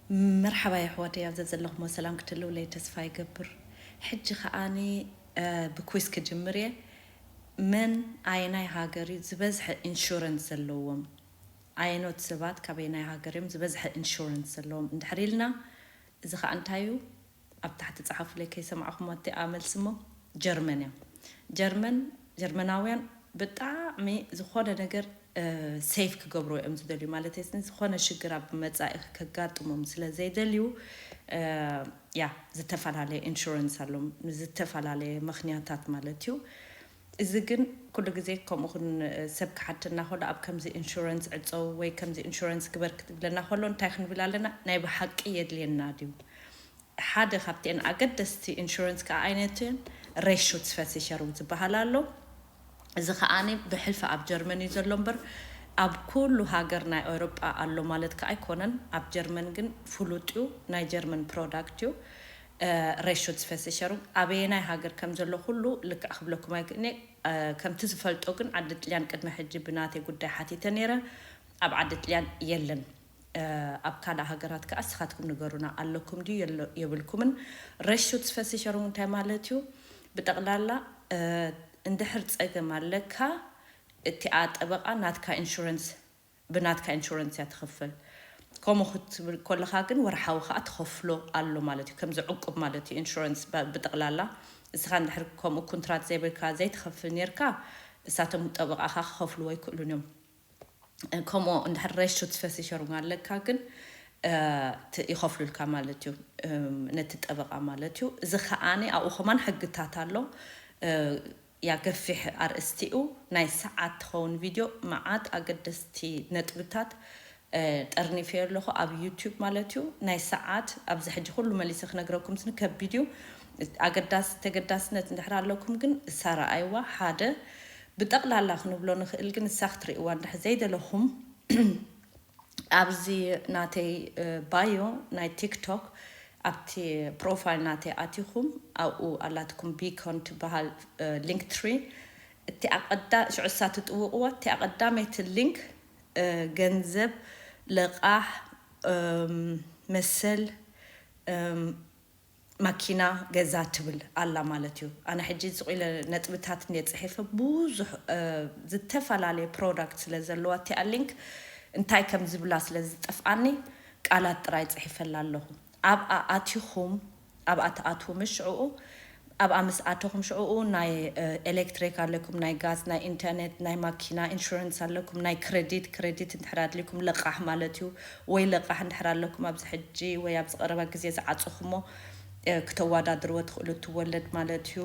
መርሓባ የሕዋተይ፣ ኣብ ዘዘለኹሞ ሰላም ክትህልውለይ ተስፋ ይገብር። ሕጂ ከዓኒ ብኩዊዝ ክጅምር እየ። መን ኣየናይ ሃገር እዩ ዝበዝሐ ኢንሹረንስ ዘለዎም? ኣየኖት ሰባት ካብ ኣየናይ ሃገር እዮም ዝበዝሐ ኢንሹረንስ ዘለዎም እንድሕር ኢልና፣ እዚ ከዓ እንታይ እዩ? ኣብ ታሕቲ ጸሓፉለይ ከይሰማዕኹሞ እቲ ኣመልስሞ። ጀርመን እዮም። ጀርመን ጀርመናውያን ብጣዕሚ ዝኾነ ነገር ሴፍ ክገብሩ እዮም ዝደልዩ። ማለት ዝኾነ ሽግር ኣብ መጻኢ ከጋጥሞም ስለ ዘይደልዩ፣ ያ፣ ዝተፈላለየ ኢንሹረንስ ኣሎም፣ ዝተፈላለየ ምኽንያታት ማለት እዩ። እዚ ግን ኩሉ ግዜ ከምኡ ኹን ሰብ ክሓተና ከሎ፣ ኣብ ከምዚ ኢንሹረንስ ዕጸው ወይ ከምዚ ኢንሹረንስ ግበር ክትብለና ከሎ እንታይ ክንብል ኣለና? ናይ ብሓቂ የድልየና ድዩ? ሓደ ካብቲአን ኣገደስቲ ኢንሹረንስ ከዓ ዓይነትን ሬሹትስፈሲሸሩንግ ዝበሃል ኣሎ። እዚ ከዓኒ ብሕልፊ ኣብ ጀርመን እዩ ዘሎ እምበር ኣብ ኩሉ ሃገር ናይ ኤውሮጳ ኣሎ ማለት ከዓ ኣይኮነን። ኣብ ጀርመን ግን ፍሉጥ እዩ፣ ናይ ጀርመን ፕሮዳክት እዩ። ሬሹትስፈሲሸሩንግ ኣበየናይ ሃገር ከም ዘሎ ኩሉ ልክዕ ክብለኩም ኣይክእልኒ። ከምቲ ዝፈልጦ ግን ዓዲ ጥልያን ቅድሚ ሕጂ ብናተይ ጉዳይ ሓቲተ ነይረ። ኣብ ዓዲ ጥልያን የለን። ኣብ ካልእ ሃገራት ከዓ እስኻትኩም ንገሩና፣ ኣለኩም ድዩ የብልኩምን? ሬሹትስፈሲሸሩንግ እንታይ ማለት እዩ? ብጠቕላላ እንድሕር ጸገም ኣለካ፣ እቲኣ ጠበቓ ናትካ ኢንሹረንስ፣ ብናትካ ኢንሹረንስ እያ ትኽፍል። ከምኡ ክትብል ከለኻ ግን ወርሓዊ ከዓ ትኸፍሎ ኣሎ ማለት እዩ። ከምዚ ዕቁብ ማለት እዩ ኢንሹረንስ ብጠቕላላ። እስኻ እንድሕር ከምኡ ኩንትራት ዘይብልካ ዘይትኸፍል ነርካ፣ እሳቶም ጠበቓኻ ክኸፍልዎ ኣይክእሉን እዮም። ከምኡ እንድሕር ሬሹትስፈሲሸሩንግ ኣለካ ግን ይኸፍሉልካ ማለት እዩ፣ ነቲ ጠበቓ ማለት እዩ። እዚ ከዓኒ ኣብኡ ከማን ሕግታት ኣሎ። ያ፣ ገፊሕ ኣርእስቲኡ ናይ ሰዓት ትኸውን ቪድዮ፣ መዓት ኣገደስቲ ነጥብታት ጠርኒፈዮ ኣለኹ ኣብ ዩቱብ ማለት እዩ። ናይ ሰዓት ኣብዚ ሕጂ ኩሉ መሊሰ ክነግረኩም ስኒ ከቢድ እዩ። ኣገዳስ ተገዳስነት እንድሕር ኣለኩም ግን እሳ ረኣይዋ። ሓደ ብጠቕላላ ክንብሎ ንኽእል ግን እሳ ክትርእይዋ እንድሕር ዘይደለኹም ኣብዚ ናተይ ባዮ ናይ ቲክቶክ ኣብቲ ፕሮፋይል ናተይ ኣቲኹም ኣብኡ ኣላትኩም ቢኮን ትበሃል ሊንክ ትሪ። እቲ ኣቐዳ ሽዑ እሳ ትጥውቕዋ እቲ ኣቐዳመይቲ ሊንክ ገንዘብ ለቓሕ መሰል ማኪና ገዛ ትብል ኣላ ማለት እዩ። ኣነ ሕጂ ዝቑኢለ ነጥብታት እንደ ጽሒፈ ብዙሕ ዝተፈላለየ ፕሮዳክት ስለ ዘለዋ እቲኣ ሊንክ እንታይ ከም ዝብላ ስለ ዝጠፍኣኒ ቃላት ጥራይ ጽሒፈላ ኣለኹ። ኣብኣ ኣቲኹም ኣብኣ ትኣትዉ ምስ ሽዕኡ ኣብኣ ምስ ኣተኹም ሽዕኡ ናይ ኤሌክትሪክ ኣለኩም፣ ናይ ጋዝ፣ ናይ ኢንተርኔት፣ ናይ ማኪና ኢንሹረንስ ኣለኩም፣ ናይ ክሬዲት፣ ክሬዲት እንድሕር ኣድልኩም ለቃሕ ማለት እዩ። ወይ ለቃሕ እንድሕር ኣለኩም ኣብዚ ሕጂ ወይ ኣብዚ ቀረባ ግዜ ዝዓጽኹሞ ክተወዳድርዎ ትኽእሉ ትወለድ ማለት እዩ።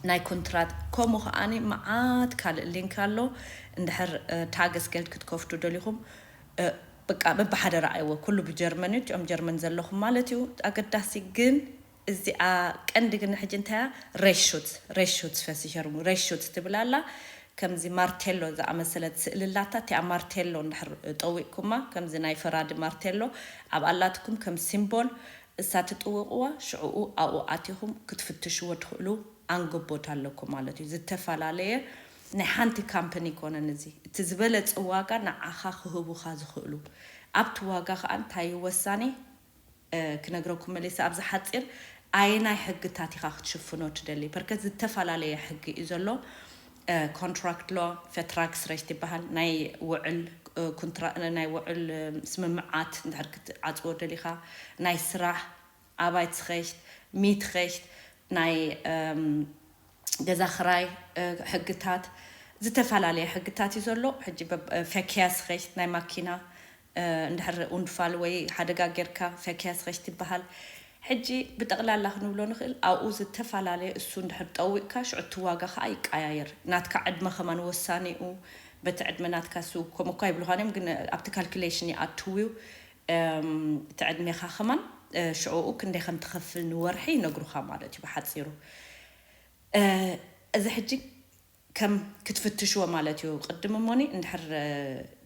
ናይ ኮንትራት ከምኡ ከዓኒ መዓት ካልእ ሊንክ ኣሎ። እንድሕር ታገስ ገልድ ክትከፍቱ ደሊኹም በቃ በብሓደ ረኣይዎ። ኩሉ ብጀርመን እዩ፣ እቲኦም ጀርመን ዘለኹም ማለት እዩ። ኣገዳሲ ግን እዚኣ ቀንዲ ግን ሕጂ እንታያ ሬሹት ሬሹት ፈሲሸርሙ ሬሹት ትብል ኣላ። ከምዚ ማርቴሎ ዝኣመሰለት ስእሊ ኣላታ። እቲኣ ማርቴሎ እንድሕር ጠዊቕኩማ ከምዚ ናይ ፈራዲ ማርቴሎ ኣብ ኣላትኩም ከም ሲምቦል እሳ ትጥውቕዋ ሽዕኡ ኣብኡ ኣቲኹም ክትፍትሽዎ ትኽእሉ ኣንገቦት ኣለኩም ማለት እዩ። ዝተፈላለየ ናይ ሓንቲ ካምፕኒ ይኮነን እዚ። እቲ ዝበለጸ ዋጋ ንዓኻ ክህቡኻ ዝኽእሉ ኣብቲ ዋጋ ከዓ እንታይ እዩ ወሳኒ? ክነግረኩም መሊሰ ኣብዚ ሓፂር ኣየናይ ሕግታት ኢኻ ክትሽፍኖ ትደሊ? በርከት ዝተፈላለየ ሕጊ እዩ ዘሎ። ኮንትራክት ሎ፣ ፈትራክስ ረሽት ይበሃል። ናይ ውዕል ናይ ውዕል ስምምዓት እንድሕር ክትዓፅዎ ደሊኻ፣ ናይ ስራሕ ኣባይት ስኸሽት ሚት ኸሽት ናይ ገዛ ክራይ ሕግታት ዝተፈላለየ ሕግታት እዩ ዘሎ። ሕጂ ፈኪያስ ኸሽት ናይ ማኪና እንድሕር ኡንፋል ወይ ሓደጋ ጌርካ ፈኪያስ ኸሽት ይበሃል። ሕጂ ብጠቕላላ ክንብሎ ንኽእል ኣብኡ ዝተፈላለየ እሱ እንድሕር ጠዊቕካ ሽዑ እቲ ዋጋ ከዓ ይቀያየር። ናትካ ዕድመ ከማን ወሳኒ እዩ። በቲ ዕድመ ናትካ እሱ ከምኡ እኳ ይብሉኻን እዮም ግን ኣብቲ ካልኩሌሽን ይኣትው እዩ። እቲ ዕድሜኻ ከማን ሽዕኡ ክንደይ ከም ትኸፍል ንወርሒ ይነግሩኻ ማለት እዩ ብሓፂሩ። እዚ ሕጂ ከም ክትፍትሽዎ ማለት እዩ ቅድም እሞኒ እንድሕር።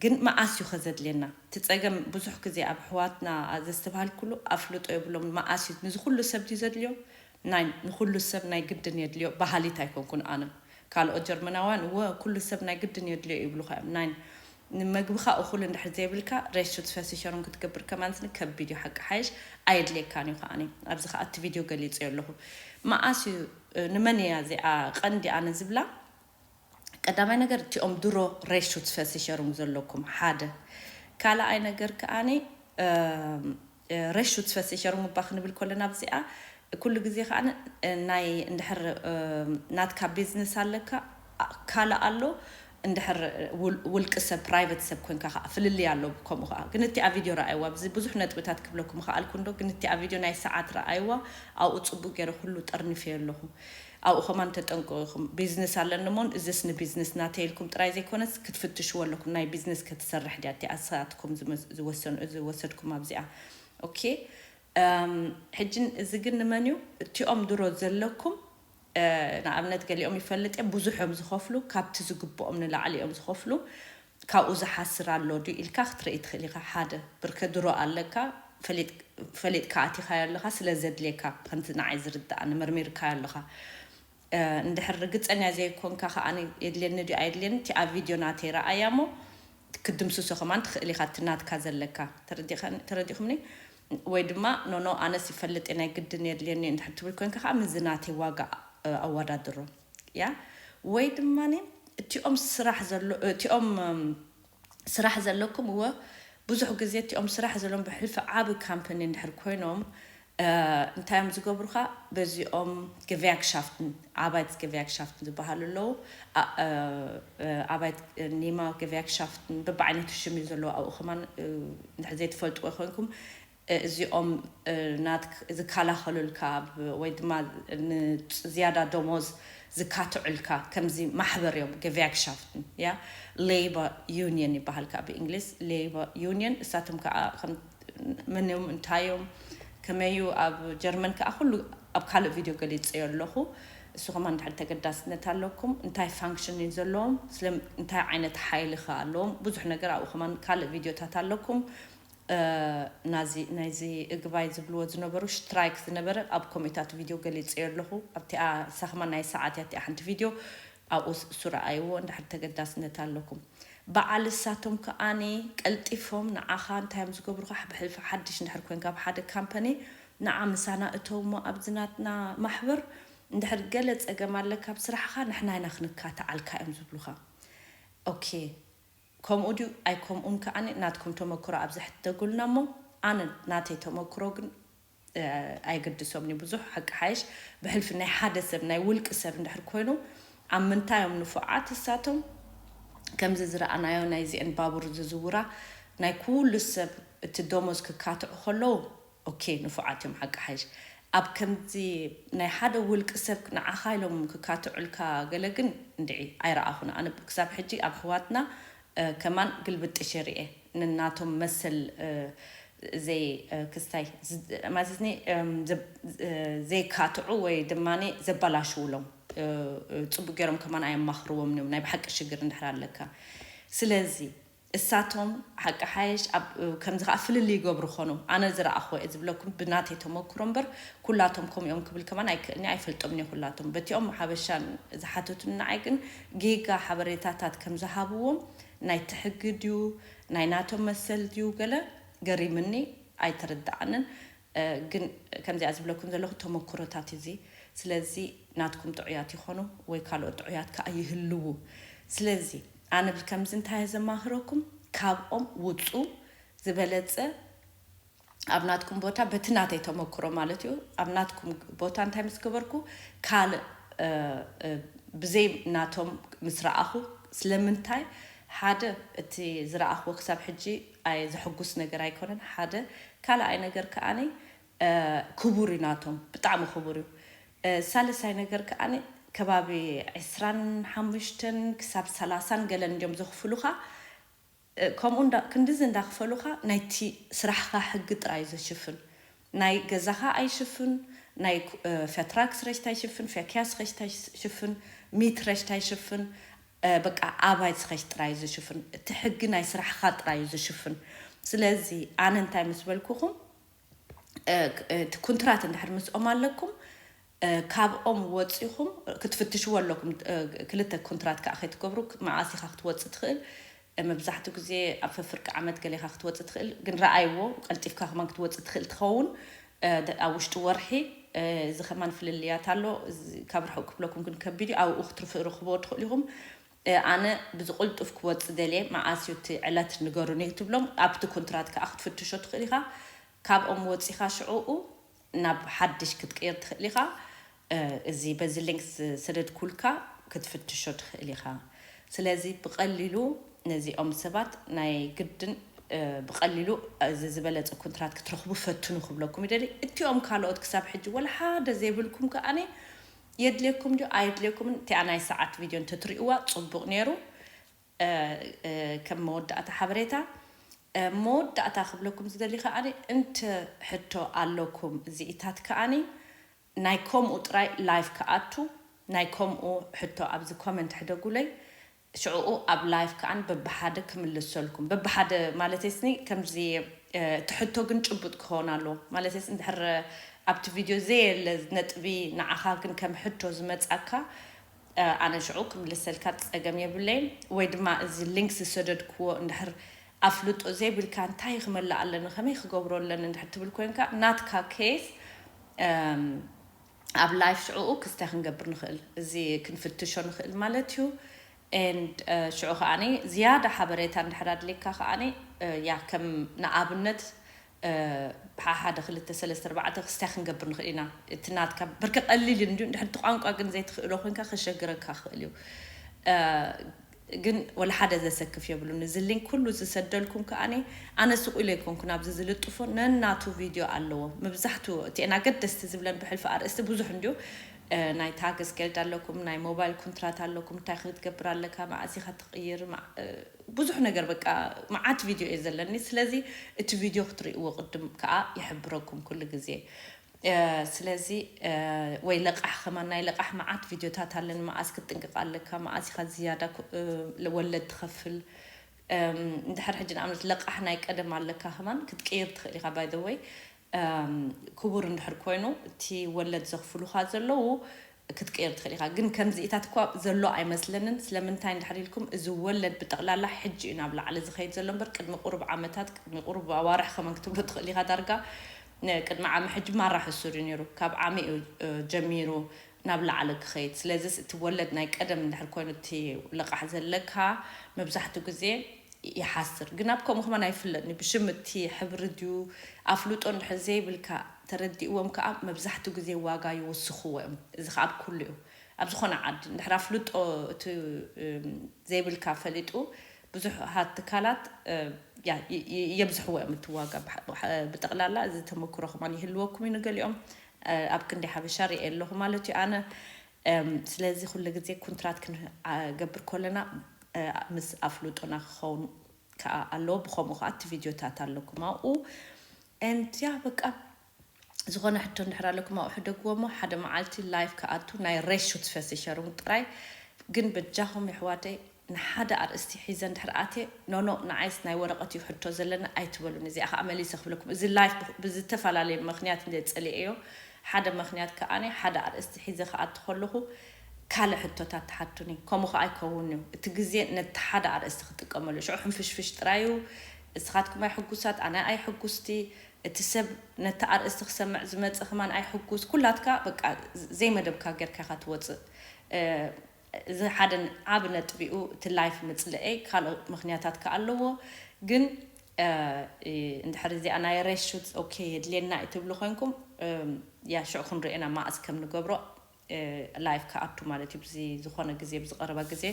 ግን መኣስ እዩ ከዘድልየና እቲ ፀገም ብዙሕ ግዜ ኣብ ኣሕዋትና ዘስተብሃልኩሉ ኣፍልጦ የብሎም። መኣስ እዩ ንዚ ኩሉ ሰብ ድዩ ዘድልዮ? ናይ ንኩሉ ሰብ ናይ ግድን የድልዮ በሃሊት ኣይኮንኩን ኣነ። ካልኦት ጀርመናውያን እወ ኩሉ ሰብ ናይ ግድን የድልዮ ይብሉኻ እዮም። ናይ ንመግብኻ እኹል እንድሕር ዘይብልካ ሬስት ፈሲሸሩም ክትገብር ከማንስኒ ከቢድ እዩ። ሓቂ ሓይሽ ኣየድልየካን እዩ ከዓኒ። ኣብዚ ከዓ እቲ ቪድዮ ገሊፀ ኣለኹ። መኣስ እዩ ንመን እያ እዚኣ ቀንዲ ኣነ ዝብላ? ቀዳማይ ነገር እቲኦም ድሮ ሬሹት ፈሲሸሩም ዘለኩም ሓደ። ካልኣይ ነገር ከዓኒ ሬሹት ፈሲሸሩም እባ ክንብል ከለና ኣብዚኣ ኩሉ ግዜ ከዓ ናይ እንድሕር ናትካ ቢዝነስ ኣለካ ካልእ ኣሎ፣ እንድሕር ውልቂ ሰብ ፕራይቨት ሰብ ኮንካ ከዓ ፍልልይ ኣሎ። ከምኡ ከዓ ግን እቲኣ ቪድዮ ረኣይዋ፣ ብዙሕ ነጥብታት ክብለኩም ከኣልኩ እንዶ ግን እቲኣ ቪድዮ ናይ ሰዓት ረኣይዋ። ኣብኡ ፅቡቅ ገይረ ኩሉ ጠርኒፈዮ ኣለኹ። ኣብኡ ከማን ተጠንቀቑ ኢኹም። ቢዝነስ ኣለኒ እሞን እዚስ ንቢዝነስ ናተይ ኢልኩም ጥራይ ዘይኮነስ ክትፍትሽዎ ኣለኩም። ናይ ቢዝነስ ክትሰርሕ ድያ እቲኣ ንሳትኩም ዝወሰድኩም ኣብዚኣ? ኦኬ። ሕጂ እዚ ግን ንመን እዩ? እቲኦም ድሮ ዘለኩም ንኣብነት ገሊኦም ይፈልጥ እዮም፣ ብዙሕ እዮም ዝኸፍሉ፣ ካብቲ ዝግብኦም ንላዕሊ እዮም ዝኸፍሉ። ካብኡ ዝሓስር ኣሎ ድዩ ኢልካ ክትርኢ ትኽእል ኢኻ። ሓደ ብርከ ድሮ ኣለካ፣ ፈሊጥካ ኣቲኻዮ ኣለኻ፣ ስለ ዘድልየካ ከምቲ ንዓይ ዝርዳእኒ መርሚርካዮ ኣለኻ። እንድሕር ርግፀኛ ዘይኮንካ ከዓ የድልየኒ ድዩ ኣየድልየኒ እቲ ኣብ ቪድዮ ናተይ ረኣያ እሞ ክድምስሶ ከማን ትኽእል ኢኻ። እቲ ናትካ ዘለካ ተረዲኹምኒ? ወይ ድማ ኖኖ ኣነስ ይፈልጥ ናይ ግድን የድልየኒ እንድሕር ትብል ኮንካ ከዓ ምዚ ናተይ ዋጋ ኣወዳድሮ። ያ ወይ ድማ እቲኦም ስራሕ ዘሎ እቲኦም ስራሕ ዘለኩም እወ ብዙሕ ግዜ እቲኦም ስራሕ ዘለዎም ብሕልፊ ዓብ ካምፓኒ እንድሕር ኮይኖም እንታይ እዮም ዝገብሩኻ? በዚኦም ገቨያግሻፍትን ኣባይት ገቨያግሻፍትን ዝበሃሉ ኣለዉ። ኣባይት ኒማ ገቨያግሻፍትን በብዓይነቱ ሽም እዩ ዘለዎ። ኣብኡ ከማን እንድሕር ዘይትፈልጥዎ ኮይንኩም እዚኦም ናት ዝከላኸሉልካ ወይ ድማ ዝያዳ ደሞዝ ዝካትዑልካ ከምዚ ማሕበር እዮም። ገቨያግሻፍትን ያ ሌይበር ዩኒየን ይበሃል ከዓ ብእንግሊዝ ሌይበር ዩኒየን። እሳቶም ከዓ መን እዮም እንታይ እዮም ከመዩ ኣብ ጀርመን ከዓ ኩሉ ኣብ ካልእ ቪድዮ ገሊፀዮ ኣለኹ። እሱ ከማን ድሕር ተገዳስነት ኣለኩም እንታይ ፋንክሽን እዩ ዘለዎም ስለ እንታይ ዓይነት ሓይሊ ከ ኣለዎም ብዙሕ ነገር ኣብኡ ከማን ካልእ ቪድዮታት ኣለኩም። ናዚ ናይዚ እግባይ ዝብልዎ ዝነበሩ ሽትራይክ ዝነበረ ኣብ ኮሜታት ቪድዮ ገሊፀዮ ኣለኹ። ኣብቲኣ ሳኽማ ናይ ሰዓት እያ እቲኣ ሓንቲ ቪድዮ ኣብኡ እሱ ረኣይዎ እንድሕር ተገዳስነት ኣለኩም። በዓል እሳቶም ከኣኒ ቀልጢፎም ንዓኻ እንታይ እዮም ዝገብሩኻ? ብሕልፊ ሓድሽ እንድሕር ኮንካ ኣብ ሓደ ካምፓኒ ንዓ ምሳና እተው እሞ ኣብዚ ናትና ማሕበር እንድሕር ገለ ፀገም ኣለካ ኣብ ስራሕኻ ንሕና ኢና ክንካተዓልካ እዮም ዝብሉኻ። ኦኬ ከምኡ ድዩ ኣይከምኡን ከዓኒ ናትኩም ተመክሮ ኣብዚ ሕደጉልና እሞ ኣነ ናተይ ተመክሮ ግን ኣይግድሶምኒ ብዙሕ ሓቂ ሓይሽ ብሕልፊ ናይ ሓደ ሰብ ናይ ውልቂ ሰብ እንድሕር ኮይኑ ኣብ ምንታይ እዮም ንፉዓት እሳቶም ከምዚ ዝረኣናዮ ናይዚአን ባቡር ዝዝውራ ናይ ኩሉ ሰብ እቲ ደሞዝ ክካትዑ ከለዉ ኦኬ ንፉዓት እዮም ሓቂ ሓይሽ ኣብ ከምዚ ናይ ሓደ ውልቂ ሰብ ንዓኻ ኢሎም ክካትዑልካ ገለ ግን እንድዒ ኣይረኣኹን ኣነ ክሳብ ሕጂ ኣብ ኣሕዋትና ከማን ግልብጥሽ የርእየ ንናቶም መሰል ዘይ ክስታይ ማለትኒ ዘይካትዑ ወይ ድማ ዘበላሽውሎም ፅቡቅ ገይሮም ከማን ኣየማኽርዎም እዮም ናይ ብሓቂ ሽግር እንድሕር ኣለካ ስለዚ እሳቶም ሓቂ ሓይሽ ከምዚ ከዓ ፍልል ይገብሩ ኾኑ ኣነ ዝረኣኹ እየ ዝብለኩም ብናተይ ተመክሮ እምበር ኩላቶም ከምኡ እዮም ክብል ከማን ኣይክእልኒ ኣይፈልጦምን እየ ኩላቶም በቲኦም ሓበሻን ዝሓተቱኒ ንዓይ ግን ጌጋ ሓበሬታታት ከም ዝሃብዎም ናይ ትሕጊ ድዩ ናይ ናቶም መሰል ድዩ ገለ ገሪምኒ ኣይተረድኣንን ግን ከምዚኣ ዝብለኩም ዘለኹ ተመክሮታት እዚ ስለዚ ናትኩም ጥዑያት ይኾኑ ወይ ካልኦት ጥዑያት ከዓ ይህልዉ ስለዚ ኣነ ብከምዚ እንታይ ዘማህረኩም ካብኦም ውፁ ዝበለፀ ኣብ ናትኩም ቦታ በቲ ናተይ ተመክሮ ማለት እዩ ኣብ ናትኩም ቦታ እንታይ ምስ ገበርኩ ካልእ ብዘይ ናቶም ምስ ረኣኹ ስለምንታይ ሓደ እቲ ዝረኣኽዎ ክሳብ ሕጂ ኣይ ዘሐጉስ ነገር ኣይኮነን ሓደ ካልኣይ ነገር ከዓኒ ክቡር እዩ ናቶም ብጣዕሚ ክቡር እዩ ሳልሳይ ነገር ከዓኒ ከባቢ ዕስራን ሓሙሽተን ክሳብ ሰላሳን ገለን እንዲዮም ዘኽፍሉኻ ከምኡ ክንድዚ እንዳኽፈሉኻ ናይቲ ስራሕኻ ሕጊ ጥራይ ዘሽፍን ናይ ገዛኻ ኣይሽፍን ናይ ፈትራክስ ረሽት ኣይሽፍን ፈኪያስ ረሽት ኣይሽፍን ሚት ረሽት ኣይሽፍን በቃ ኣባይ ዝኸሽ ጥራይ ዝሽፍን እቲ ሕጊ ናይ ስራሕኻ ጥራይ ዝሽፍን ስለዚ ኣነ እንታይ ምስ በልኩኹም እቲ ኩንትራት እንድሕር ምስኦም ኣለኩም ካብኦም ወፂኹም ክትፍትሽዎ ኣለኩም ክልተ ኩንትራት ከዓ ከይትገብሩ መዓስ ኢኻ ክትወፅእ ትኽእል መብዛሕትኡ ግዜ ኣብ ፈፍርቂ ዓመት ገሌኻ ክትወፅእ ትኽእል፣ ግን ረኣይዎ ቀልጢፍካ ከማን ክትወፅእ ትኽእል ትኸውን። ኣብ ውሽጢ ወርሒ እዚ ከማን ፍልልያት ኣሎ። ካብ ርሑቕ ክብለኩም ግን ከቢድ እዩ። ኣብኡ ክትርኽብዎ ትኽእሉ ኢኹም። ኣነ ብዝቕልጡፍ ክወፅእ ደልየ፣ መዓስ እዩ እቲ ዕለት ንገሩኒ ትብሎም። ኣብቲ ኮንትራት ከዓ ክትፍትሾ ትኽእል ኢኻ። ካብኦም ወፂኻ ሽዕኡ ናብ ሓድሽ ክትቅይር ትኽእል ኢኻ። እዚ በዚ ሊንክ ዝሰደድኩልካ ክትፍትሾ ትኽእል ኢኻ። ስለዚ ብቐሊሉ ነዚኦም ሰባት ናይ ግድን ብቐሊሉ እዚ ዝበለፀ ኮንትራት ክትረኽቡ ፈትኑ ክብለኩም ይደሊ። እቲኦም ካልኦት ክሳብ ሕጂ ወላ ሓደ ዘይብልኩም ከኣኒ የድልየኩም ድዩ ኣየድልየኩምን? እቲኣ ናይ ሰዓት ቪድዮ እንተትሪእዋ ፅቡቕ ነይሩ። ከም መወዳእታ ሓበሬታ መወዳእታ ክብለኩም ዝደሊ ከኣ እንተ ሕቶ ኣለኩም እዚኢታት ከኣኒ ናይ ከምኡ ጥራይ ላይፍ ክኣቱ ናይ ከምኡ ሕቶ ኣብዚ ኮመንት ሕደጉለይ። ሽዕኡ ኣብ ላይፍ ከኣን በብሓደ ክምልሰልኩም በብሓደ ማለተይስኒ ከምዚ እቲ ሕቶ ግን ጭቡጥ ክኸውን ኣለዎ። ማለተይስ እንድሕር ኣብቲ ቪድዮ ዘየለ ነጥቢ ንዓኻ ግን ከም ሕቶ ዝመጻካ ኣነ ሽዑ ክምልሰልካ ጸገም የብለይን። ወይ ድማ እዚ ሊንክ ዝሰደድክዎ እንድሕር ኣፍልጦ ዘይብልካ እንታይ ክመልእ ኣለኒ ከመይ ክገብሮ ኣለኒ እንድሕር ትብል ኮንካ ናትካ ኬስ ኣብ ላይፍ ሽዕኡ ክስታይ ክንገብር ንኽእል እዚ ክንፍትሾ ንኽእል ማለት እዩ። And ሽዑ ከዓኒ ዝያዳ ሓበሬታ እንድሕር ኣድልየካ ከዓኒ ያ ከም ንኣብነት ሓደ ክልተ ሰለስተ ኣርባዕተ ክስታይ ክንገብር ንኽእል ኢና። እቲ ናትካ ብርክ ቀሊል እንድዩ እንድሕር እቲ ቋንቋ ግን ዘይትኽእሎ ኮንካ ከሸግረካ ክኽእል እዩ። ግን ወላ ሓደ ዘሰክፍ የብሉን። እዚ ሊንክ ኩሉ ዝሰደልኩም ከኣኒ ኣነ ስቕ ኢለ ኣይኮንኩን ኣብዚ ዝልጥፎ ነናቱ ቪድዮ ኣለዎ። መብዛሕቱ እቲአን ኣገደስቲ ዝብለን ብሕልፊ ኣርእስቲ ብዙሕ እንድዩ። ናይ ታግ ስኬልድ ኣለኩም፣ ናይ ሞባይል ኮንትራት ኣለኩም፣ እንታይ ክትገብር ኣለካ፣ መዓስ ኢኻ ትቕይር፣ ብዙሕ ነገር በቃ መዓት ቪድዮ እየ ዘለኒ። ስለዚ እቲ ቪድዮ ክትርእይዎ ቅድም ከዓ ይሕብረኩም ኩሉ ግዜ። ስለዚ ወይ ለቃሕ ከማን ናይ ለቃሕ መዓት ቪድዮታት ኣለኒ። መዓስ ክትጥንቅቕ ኣለካ፣ መዓስ ኢኻ ዝያዳ ወለድ ትኸፍል። እንድሕር ሕጂ ንኣብነት ለቃሕ ናይ ቀደም ኣለካ ከማን ክትቅይር ትኽእል ኢኻ። By the way ክቡር እንድሕር ኮይኑ እቲ ወለድ ዘኽፍሉኻ ዘለዉ ክትቅይር ትኽእል ኢኻ። ግን ከምዚኢታት እኳ ዘሎ ኣይመስለንን። ስለምንታይ እንድሕር ኢልኩም እዚ ወለድ ብጠቕላላ ሕጂ እዩ ናብ ላዕሊ ዝኸይድ ዘሎ እምበር ቅድሚ ቁሩብ ዓመታት ቅድሚ ቁሩብ ኣዋርሕ ከማን ክትብሎ ትኽእል ኢኻ። ዳርጋ ቅድሚ ዓሚ ሕጂ ማራ ሕሱር እዩ ነይሩ። ካብ ዓሚ እዩ ጀሚሩ ናብ ላዕሊ ክኸይድ። ስለዚስ እቲ ወለድ ናይ ቀደም እንድሕር ኮይኑ እቲ ለቃሕ ዘለካ መብዛሕትኡ ግዜ ይሓስር። ግን ኣብ ከምኡ ከማን ኣይፍለጥን እዩ። ብሽም እቲ ሕብሪ ድዩ ኣፍልጦ እንድሕር ዘይብልካ ተረዲእዎም ከዓ መብዛሕትኡ ግዜ ዋጋ ይውስኽዎ እዮም። እዚ ከዓ ኣብ ኩሉ እዩ። ኣብ ዝኾነ ዓዲ እንድሕር ኣፍልጦ እቲ ዘይብልካ ፈሊጡ ብዙሕ ሃት ትካላት የብዝሕዎ እዮም እቲ ዋጋ። ብጠቕላላ እዚ ተመክሮ ከማን ይህልወኩም እዩ። ንገሊኦም ኣብ ክንዲ ሓበሻ ርኤ ኣለኹ ማለት እዩ ኣነ። ስለዚ ኩሉ ግዜ ኩንትራት ክንገብር ከለና ምስ ኣፍልጦና ክኸውን ከዓ ኣለዎ። ብኸምኡ ከዓ እቲ ቪድዮታት ኣለኩም ኣብኡ። And ያ በቃ ዝኾነ ሕቶ እንድሕር ኣለኩም ኣብኡ ሕደግዎ እሞ ሓደ መዓልቲ ላይፍ ክኣቱ ናይ ሬሹት ፈሲሸሩም ጥራይ። ግን በጃኹም የሕዋተይ ንሓደ ኣርእስቲ ሒዘ እንድሕር ኣትየ ኖኖ ንዓይስ ናይ ወረቐት እዩ ሕቶ ዘለኒ ኣይትበሉን። እዚኣ ከዓ መሊሰ ክብለኩም እዚ ላይፍ ብዝተፈላለየ ምኽንያት እንደ ፀሊኤዮ ሓደ ምኽንያት ከኣኒ ሓደ ኣርእስቲ ሒዘ ክኣቱ ከለኹ ካልእ ሕቶታት ትሓቱኒ። ከምኡ ከዓ ኣይከውን እዩ። እቲ ግዜ ነቲ ሓደ ኣርእስቲ ክጥቀመሉ ሽዑ ሕንፍሽፍሽ ጥራይ እዩ። እስኻትኩም ኣይሕጉሳት ኣነ ኣይሕጉስቲ። እቲ ሰብ ነቲ ኣርእስቲ ክሰምዕ ዝመጽእ ከማን ኣይሕጉስ። ኩላትካ በቃ ዘይመደብካ ጌርካ ኢኻ ትወጽእ። እዚ ሓደ ዓቢ ነጥቢኡ እቲ ላይፍ ምጽልኤይ ካልኦት ምኽንያታት ከኣ ኣለዎ። ግን እንድሕር እዚኣ ናይ ሬሹት ኦኬ የድልየና እዩ ትብሉ ኮይንኩም ያ ሽዑ ክንሪኤና ማእስ ከም ንገብሮ ላይፍ ክኣቱ ማለት እዩ። ብዚ ዝኾነ ግዜ ብዝቐረባ ግዜ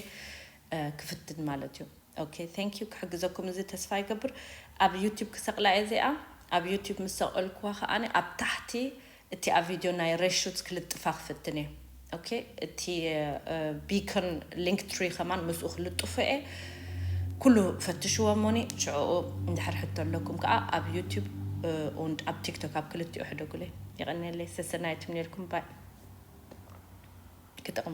ክፍትን ማለት እዩ። ኦኬ thank you ክሕግዘኩም እዚ ተስፋ ይገብር። ኣብ ዩቲብ ክሰቕላ እየ እዚኣ። ኣብ ዩቲብ ምስ ሰቐልኩዋ ከኣ ኣብ ታሕቲ እቲ ኣብ ቪድዮ ናይ ሬሹት ክልጥፋ ክፍትን እየ። ኦኬ እቲ ቢከን ሊንክ ትሪ ከማን ምስኡ ክልጥፎ እየ። ኩሉ ፈትሽዎ እሞኒ ሽዕኡ እንድሕር ሕቶ ኣለኩም ከዓ ኣብ ዩቲብ und ኣብ ቲክቶክ ኣብ ክልቲኡ ሕደጉለይ። የቐንየለይ ሰሰናየትም ነርኩም ባይ ክጠቕም